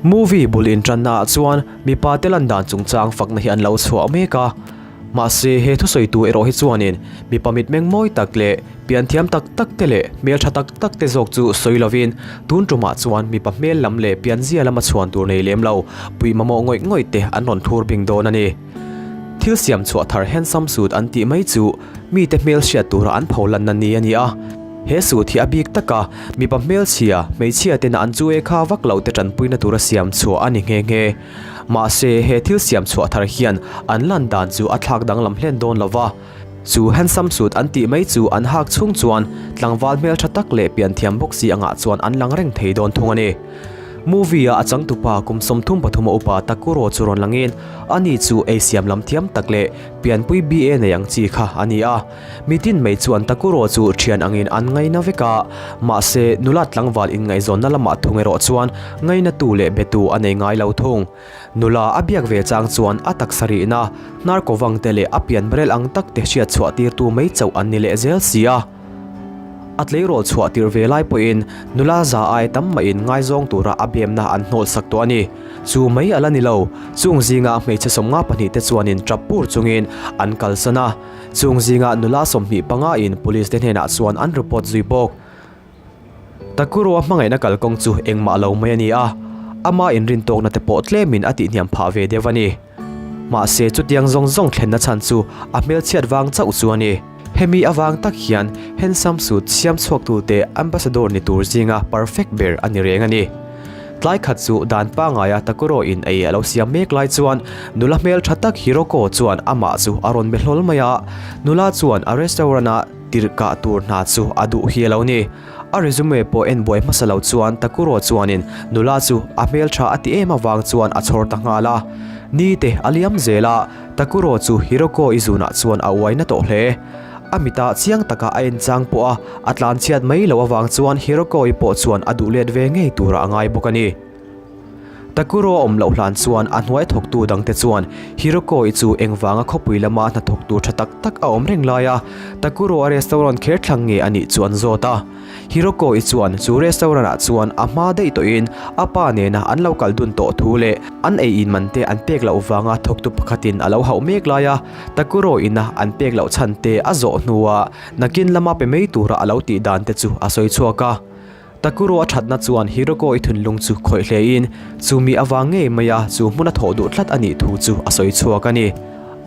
Movie bul inṭanna ah chuan mipa te lan dan chungchang fakna hi an lo chhuah mek a. Mahse, he thusawitu erawh hi chuanin mipa mitmeng mawi tak leh pian thiam tak tak te leh hmeltha tak tak te zawk chu sawi lovin tun tumah chuan mipa hmel lam leh pianzia lama chhuan tur nei lem lo puih mamawh ngawih ngawih te an rawn thur bing dawn a ni. Thil siam chhuah thar handsome suit an tih mai chu mite hmel hriat tura an pho lanna ni a ni a. He suit hi a bik taka mipa hmelchhia, hmeichhia tena an chu e kha vak lo te tanpuina tura siam chhuah a ni nghe nghe. Mahse, he thil siam chhuah thar hian an lan dan chu a thlak danglam hlen dawn lo va. Chu handsome suit an tih mai chu an hak chhung chuan tlangval hmeltha tak leh pianthiam bawk si angah chuan an lang reng thei dawn thung a ni. Movie-a a changtupa kum 33 a upa Takuro chu rawn langin ani chu ei siam lam thiam tak leh pianpui BA nei ang chi kha a ni a. Mitin mai chuan Takuro chu thian angin an ngaina vek a, mahse nula tlangval inngaihzawnna lamah thung erawh chuan ngainatu leh betu a nei ngai lo thung. Nula a biak ve chang chuan a taksa rihna, hnar kovang te leh a pian barel ang tak te hriat chhuah tirtu mai chauh an ni leh zel si a. A tleirawl chhuah tirh ve lai pawhin nula za ai tam mahin ngaizawng tura a bemna an hnawl sak tawh a ni. Chu mai a la ni lo, chung zinga hmeichhe 52 te chuanin tap pur chungin an kalsan a. Chung zinga nula 25 in police te hnenah chuan an report zui bawk. Takuro-a hmangaihna kalkawng chu engmah lo mai a ni a, ama inrintawkna te pawh tlemin a tihhniam phah ve deuh a ni. Mahse chutiang zawng zawng thlenna chhan chu a hmelchhiat vang chauh chu a ni. Hemi avang tak hian handsome suit siam chhuaktute ambassador ni tur zinga perfect ber a ni reng a ni. Tlai khat chu dan pangaia Takuro in ei a lo siam mek lai chuan nula hmel tha tak Hiroko chuan amah chu a rawn be hlawl mai a. Nula chuan a restaurant a tirh kah tur hna chu a duh hi a lo ni. A resume pawh en buai hmasa lo chuan Takuro chuanin nula chu a hmel tha a ti em avang chuan a chhawr ta nghal a. Ni te a liam zel a, Takuro chu Hiroko i zunah chuan a uai na tawh hle. A mitah chiang taka a en chang pawh a, a tlanchhiat mai loh avang chuan Hiroko-i pawh chuan a duh let ve ngei turah a ngai bawk a ni. Takuro a awm loh hlan chuan a hnuai thawktu dangte chuan Hiroko-i chu engvanga khawpui lama hnathawktu tha tak tak a awm reng lai a, Takuro-a restaurant kher thlang nge a nih chu an zawt a. Hiroko-i chuan chu restaurant ah chuan a hma daih tawhin a pa nena an lo kal dun tawh thu leh an ei in man te an pek loh vanga thawktu pakhatin a lo hauh mek lai a, Takuro ina an pek loh chhan te a zawh hnuah nakin lama pe mai tura a lo tih dan te chu a sawi chhuak a. Takuro a thatna chuan Hiroko-i thunlung chu khawih hlein chumi avang ngei maia chu hmun a thawh duh tlat a nih thu chu a sawi chhuak a ni.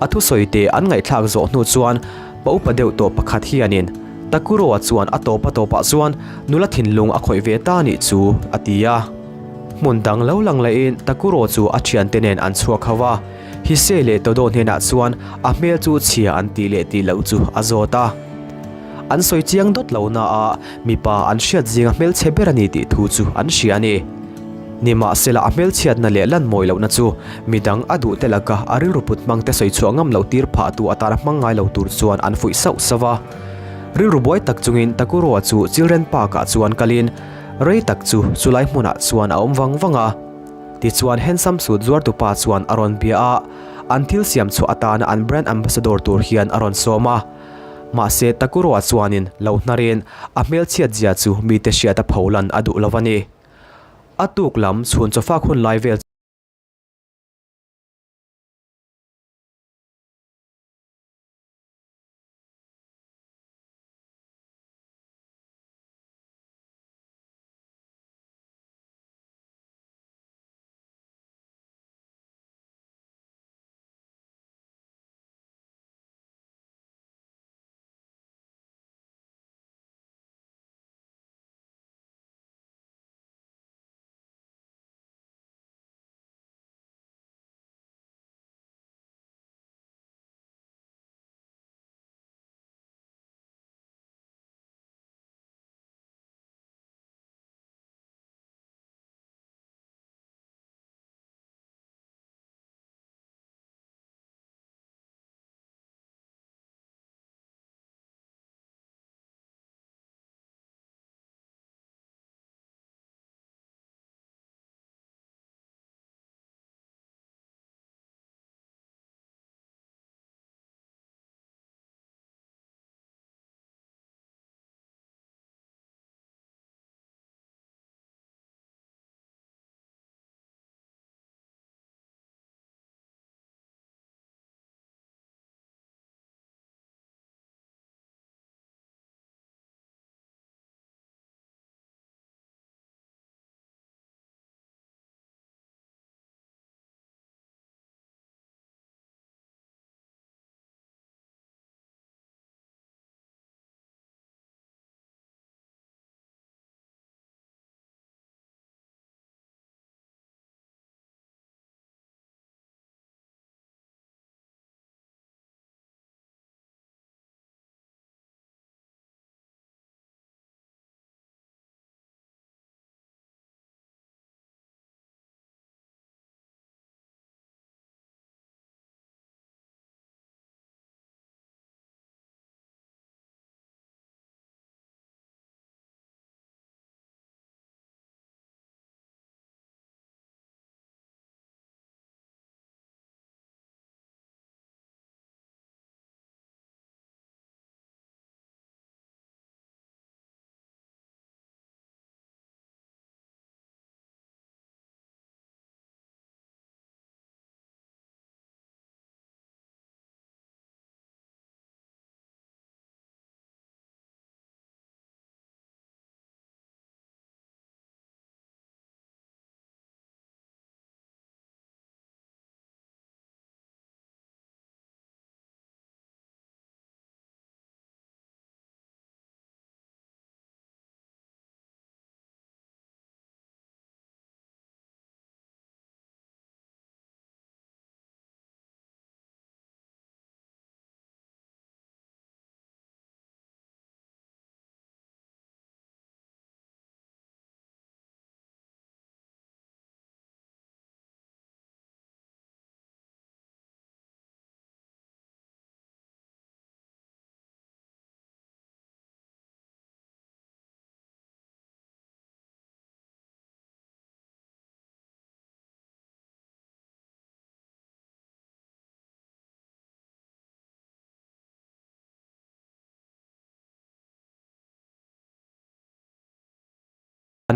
A thusawi te an ngaihthlak zawh hnu chuan pa upa deuh tawh pakhat hianin Takuro-a chuan a tawp a tawpah chuan nula thinlung a khawih ve ta nih chu a ti a. Hmun dang lo lang lehin Takuro chu a thiante nen an chhuak ho a, Hise leh Todo hnenah chuan a hmel chu chhia an tih leh tih loh chu a zawt a. An sawi chiang dawt lo na a, mipa an hriat zinga hmelchhe ber a ni tih thu chu an hria a ni. Nimahsela a hmelchhiatna leh lan mawi lohna chu midang a duh te laka a rilru put hmang te sawi chhuah ngam loh tir phah tu atana hmang ngai lo tur chuan an fuih sauh sauh a. Rilru buai tak chungin Takuro-a chu Children Park-ah chuan kalin rei tak chu chulai hmunah chuan a awm vang vang a. Tichuan handsome suit zuartupa chuan a rawn bia a, an thil siam chhuah atana an brand ambassador tur hian a rawn sawm a. Mahse Takuro-a chuanin lo hnarin a hmelchhiat zia chu mite hriat a pholan a duh lo a ni. A tuk lam chhun chawfak hun lai vel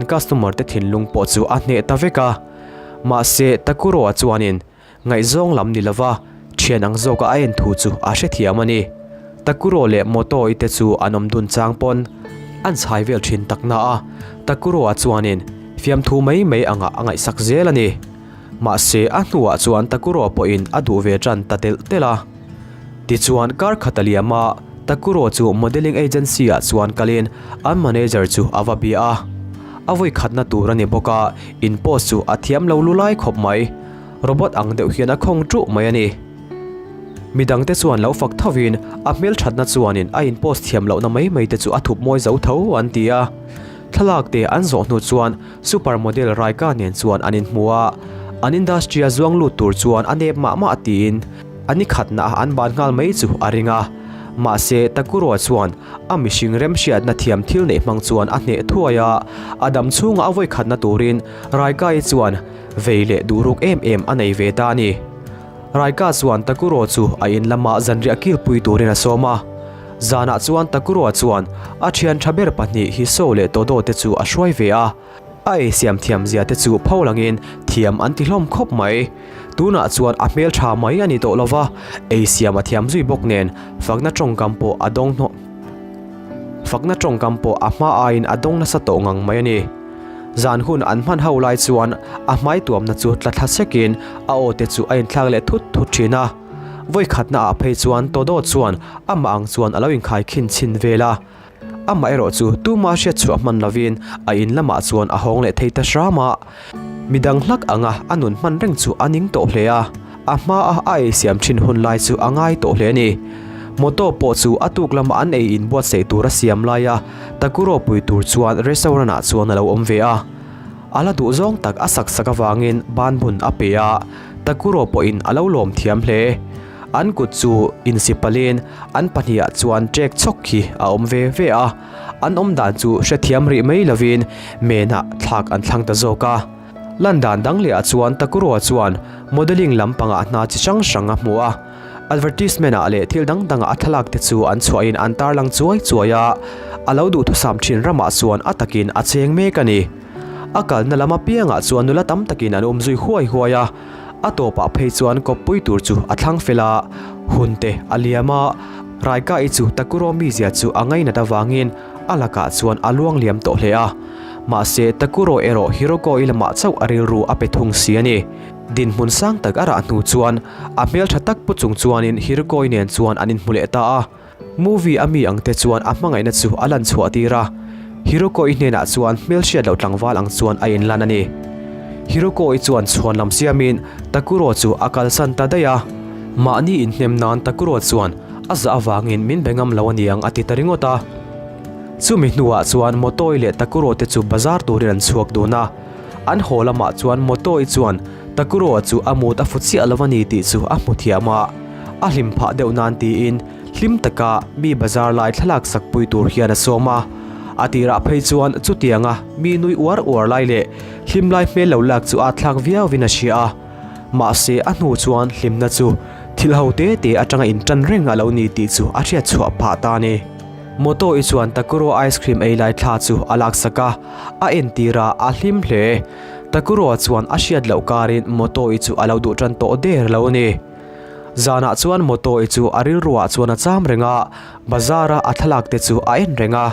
an customer te thinlung pawh chu a hneh ta vek a. Mahse, Takuro-a chuanin Ngaihzawng lam ni lova thian ang zawka a en thu chu a hrethiam a ni. Takuro leh Motoi te chu an awm dun chang pawn an chhai vel thin tak na a, Takuro-a chuanin fiamthu mai mai angah a ngaihsak zel a ni. Mahse a hnuah chuan Takuro pawhin a duh ve tan ta telh telh a. Tichuan kar khat a liam a, Takuro chu modelling agency ah chuan kalin an manager chu a va bia a. A vawi khatna tur a ni bawk a, in post chu a thiam lo lu lai khawp mai. Robot ang deuh hian a khawng ṭuh mai a ni. Midangte chuan lo fak thovin a hmelṭhatna chuanin a in post thiam lohna mai mai te chu a thup mawi zo tho an ti a. Thlalak te an zawh hnu chuan super model Raika nen chuan an inhmu a, an industry a zuang lut tur chuan a nep mah mah tiin a ni khatna ah an ban nghal mai chu a ring a. Mahse Takuro chuan a mihring remhriatna thiam thil neih hmang chuan a hneh thuai a, a dam chhunga a vawi khatna turin Raika-i chuan Vei leh duhruk em em a nei ve ta a ni. Raika chuan Takuro chu a in lamah zanriah kilpui turin a sawm a. Zanah chuan Takuro chuan a thian tha ber pahnih Hiso leh Todo te chu a hruai ve a. A ei siam thiam zia te chu pho langin thiam an ti hlawm khawp mai. Tunah chuan a hmel tha mai a ni tawh lova, ei siam a thiam zui bawk nen fakna tawngkam pawh a dawng hnawh fakna tawngkam pawh a hma aiin a dawng nasa tawh ngang mai a ni. Zan hun an hman ho lai chuan a hmai tuamna chu tla thla sekin a aw te chu a inthlak leh thut thut thin a. Vawi khatna ah phei chuan Todo chuan amah ang chuan a lo inkhai khin chhin vel a. Amah erawh chu tuma hriat chhuah hman lovin a in lamah chuan a hawng leh thei ta hram a. Midang hlak anga a nun hman reng chu a ning tawh hle a. A hma a a ei siam thin hun lai chu a ngai tawh hle a ni. Motor pawh chu a tuk lama an ei in buatsaih tur a siam lai a, Takuro pui tur chuan restaurant ah chuan a lo awm ve a. A la duh zawng tak a sak sak avangin ban bun a pe a, Takuro pawhin a lo lawm thiam hle. An kut chu insipalin an pahnihah chuan ṭek chhawk hi a awm ve ve a, an awm dan chu hrethiam rih mai lovin menah thlak an thlang ta zawk a. Lan dan dang leh ah chuan Takuro chuan modelling lam pangah hna chi hrang hrang a hmu a, advertisement ah leh thil dang dangah a thlalak te chu an chhuahin an tarlang chuai chuai a, a lo duhthusam thin ramah chuan a takin a cheng mek a ni. A kalna lam apiangah chuan nula tam takin an umzui huai huai a, a tawpah phei chuan kawppui tur chu a thlang fel a, hun te a liam a, Raika-i chu Takuro mizia chu a ngainat avangin a lakah chuan a luang liam tawh hle a. Mahse, Takuro erawh Hiroko-i lamah chauh a rilru a pe thung si a ni. Dinhmun sang tak a rah hnu chuan a hmeltha tak pu chung chuanin Hiroko-i nen chuan an inhmu leh ta a. Movie a mi ang te chuan a hmangaihna chu a lan chhuah tir a. Hiroko-i hnenah chuan hmelhriat loh tlangval ang chuan a inlan a ni. Hiroko-i chuan chhuan lam siamin Takuro chu a kalsan ta daih a. Mahni inhnem nan Takuro chuan a zah avangin min be ngam lo a niang a ti ta ringawt a. Chumi hnuah chuan Motoi leh Takuro te chu bazar turin an chhuak dun a. An haw lamah chuan Motoi chuan Takuro chu a mut a fu chiah lo a ni tih chu a hmu thiam a. A hlim phah deuh nan tiin hlim taka mi bazar lai thlalak sak pui tur hian a sawm a. A tirah phei chuan chutianga mi nui uar uar lai leh hlim lai hmel lo lak chu a thlak viauin a hria a. Mahse a hnu chuan hlimna chu thil ho te te atanga intan reng a lo ni tih chu a hriat chhuah phah ta a ni. Moto i chuan Takuro ice cream ei lai thla chu a laksak a, a entir a, a hlim hle. Takuro chuan a hriat loh karin Moto i chu a lo duh tan tawh der lo a ni. Zanah chuan Moto i chu a rilruah chuan a cham reng a, bazar a a thlalak te chu a en reng a.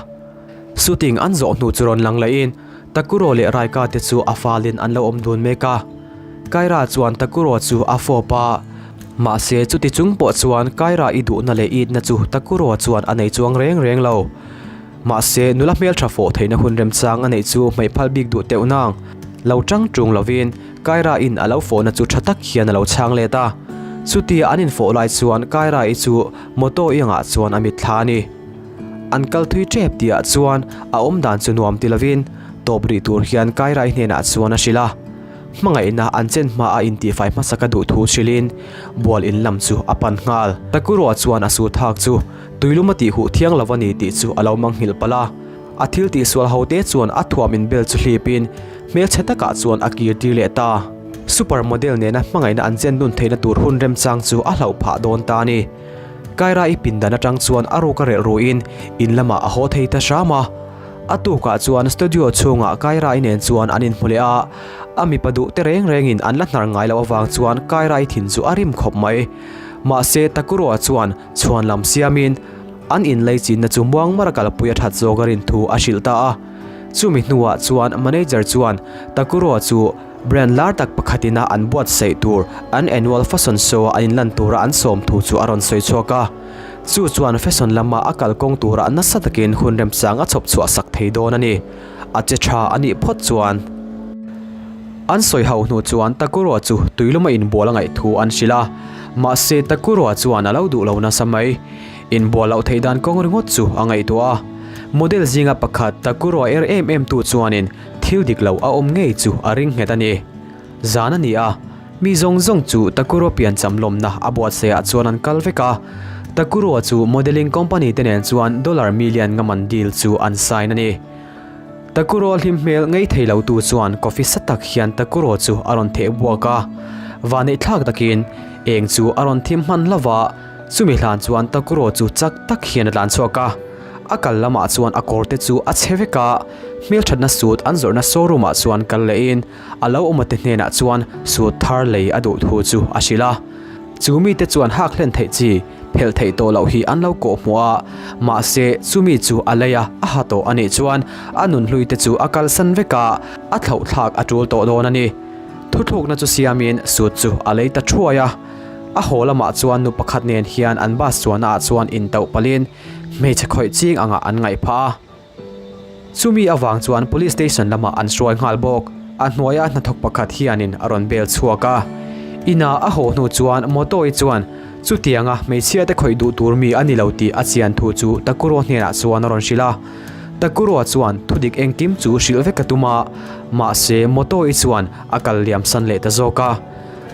Shooting an zawh hnu chu rawn lang lehin Takuro leh Raika te chu a falin an lo awm dun mek a. Kaira chuan Takuro chu a fawp a. Mahse chuti chung pawh chuan Kaira i duhna leh itna chu Takuro chuan a nei chuang reng reng lo. Mahse nula hmeltha fawh theihna hun remchang a neih chu hmeih phal bik duh teuh nang. Lo tang tung lovin Kaira in a lo fawhna chu tha tak hian a lo chhang let a. Chutia an infawh lai chuan Kaira i chu moto iangah chuan a mitthla a ni. An kal thui tep tihah chuan a awmdan chu nuam ti lovin tawp rih tur hian Kairai hnenah chuan a hrilh a. Hmangaihna an chen hma a intihfai hmasa ka duh thu hrilhin bual in lam chu a pan nghal. Takuroa chuan a su thak chu tuilum a tih huh thiang lo a ni tih chu a lo manghilh palh a. A thil tihsual ho te chuan a thuam inbel chu hlipin hmelchhe takah chuan a kir tir leh ta. Super model nena hmangaihna an chen dun theihna tur hun remchang chu a hlauh phah dawn ta a ni. Kaira i pindan atang chuan a ruk a relh ruin in lamah a haw thei ta hram a. A tukah chuan studio chhungah Kaira-i nen chuan an inhmu leh a, a mipa duh te reng rengin an la hnar ngai loh avang chuan Kaira-i thin chu a rim khawp mai. Mahse, Takuro-a chuan chhuan lam siamin an inlei chinna chu muang mara kalpui a that zawk a rin thu a hrilh ta a. Chumi hnuah chuan manager chuan Takuro-a chu brand lar tak pakhatina an buatsaih tur an annual fashion show-a an inlan tura an sawm thu chu a rawn sawi chhuak a. Chu chuan fashion lama a kalkawng turah nasa takin hun remchang a chhawp chhuah sak thei dawn a ni. A che tha a nih phawt chuan. An sawi ho hnu chuan Takuro chu tuiluma inbual a ngaih thu an hrilh a. Mahse Takuro chuan a lo duh lo nasa mai. Inbual loh theih dan kawng ringawt chu a ngaihtuah a. Model zinga pakhat Takuro er em em tu chuanin thil dik lo a awm ngei chu a ring nghet a ni. Zan a ni a, mi zawng zawng chu Takuro piancham lawmna a buatsaihah chuan an kal vek a. Takuro chu modelling company te nen chuan dollar million nga man deal chu an sign a ni. Takuro hlim hmel ngei thei lo tu chuan coffee sa tak hian Takuro chu a rawn theh buak a. Vanneih thlak takin eng chu a rawn thim hman hlauh a, chumi hlan chuan Takuro chu chak tak hian a tlan chhuak a. A kal lamah chuan a kawr te chu a chhe vek a, hmelthatna suit an zawrhna showroom ah chuan kal lehin A lo awmate hnenah chuan suit thar lei a duh thu chu a hrilh a. Chu mite chuan hak hlen theih chi, phelh theih tawh loh hi an lo kawh hmuh a. Mahse, chu mi chu a lei a, a ha tawh a nih chuan a nunhlui te chu a kalsan vek a, a thlauh thlak a tul tawh dawn a ni. Thuthlukna chu siamin suit chu a lei ta thuai a. A haw lamah chuan nu pakhat nen hian an bus chuannaah chuan intauh palhin hmeichhe khawih ching angah an ngaih phah a. Chumi avang chuan Police Station lamah an hruai nghal bawk. A hnuaia hnathawk pakhat hianin a rawn bel chhuak a. Inah a haw hnu chuan Motoi chuan chutianga hmeichhia te khawih duh tur mi a ni lo tih a chian thu chu Takuro hnenah chuan a rawn hrilh a. Takuro chuan thudik engkim chu hrilh vek a tum a, mahse Motoi chuan a kal liam san leh ta zawk a.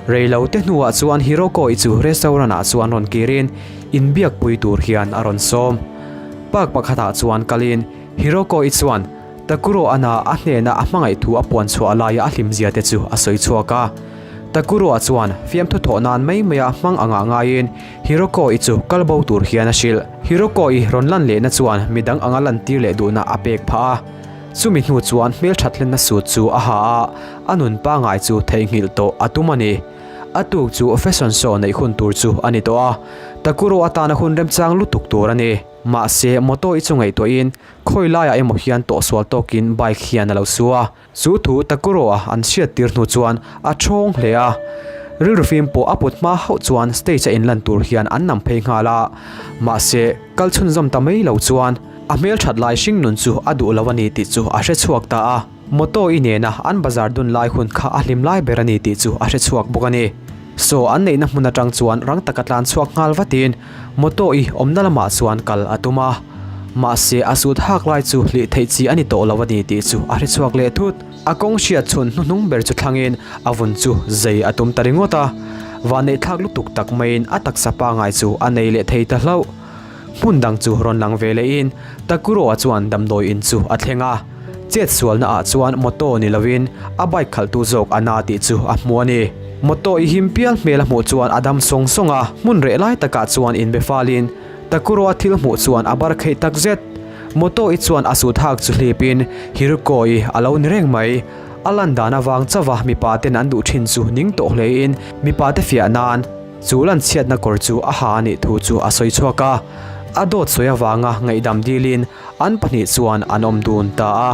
Reilo te hnuah chuan Hiroko-i chu restaurant ah chuan rawn kirin inbiakpui tur hian a rawn sawm. Park pakhatah chuan kalin Hiroko-i chuan Takuro Ana a hnena a hmangaih thu a puan chhuah laia a hlimzia te chu a sawi chhuak a. Takuro-a chuan fiamthu thawh nan mai maia hmang angah ngaiin Hiroko-i chu kal bo tur hian a hrilh. Hiroko-i rawn lan lehna chuan midang anga lantir leh duhna a pek phah a. Chumi hnu chuan hmelthat hlenna suit chu a ha a, a nun pangngai chu theihnghilh tawh a tum a ni. A tuk chu fashion show neih hun tur chu a ni tawh a, Takuro atana hun remchang lutuk tur a ni. Mahse, motor i chu ngaihtuahin khawi laiah emaw hian tawhsual tawkin bike hian a lo su a. Chu thu Takuro-a an hriattir hnu chuan a thawng hle a. Rilru fim pawh a put hma hauh chuan stage a inlan tur hian an nam phei nghal a. Mahse, kal chhunzawm ta mai lo chuan a hmelthat lai hringnun chu a duh lo a ni tih chu a hre chhuak ta a. Motor i nena an bazar dun lai hun kha a hlim lai ber a ni tih chu a hre chhuak bawk a ni. Saw an neihna hmun atang chuan rang taka tlan chhuak nghal vatin motor i awmna lamah chuan kal a tum a. Mahse a sut hak lai chu hlih theih chi a ni tawh lo a ni tih chu a hre chhuak leh thut. A kawng hriat chhun hnuhnung ber chu thlangin a vun chu zei a tum ta ringawt a. Vanneihthlak lutuk tak maiin a taksa pangai chu a nei leh thei ta hlauh. Hmun dang chu rawn lang ve lehin Takuro-a chuan damdawi in chu a thleng a, chet sualna ah chuan motor ni lovin a bike khalhtu zawk a na tih chu a hmu a ni. Motor i him pial hmel a hmuh chuan a dam sawng sawng a, hmun reh lai takah chuan inbe falin Takuro-a thil hmuh chuan a bar kheih tak zet. Motor i chuan a sut hak chu hlipin Hiroko-i a lo ni reng mai. A lan dan avang chauha mipa ten an duh thin chu ning tawh hlein mipa te fiah nan Chu lanchhiatna kawr chu a ha a nih thu chu a sawi chhuak a, a dawt sawi avanga ngaihdam dilin an pahnih chuan an awm dun ta a.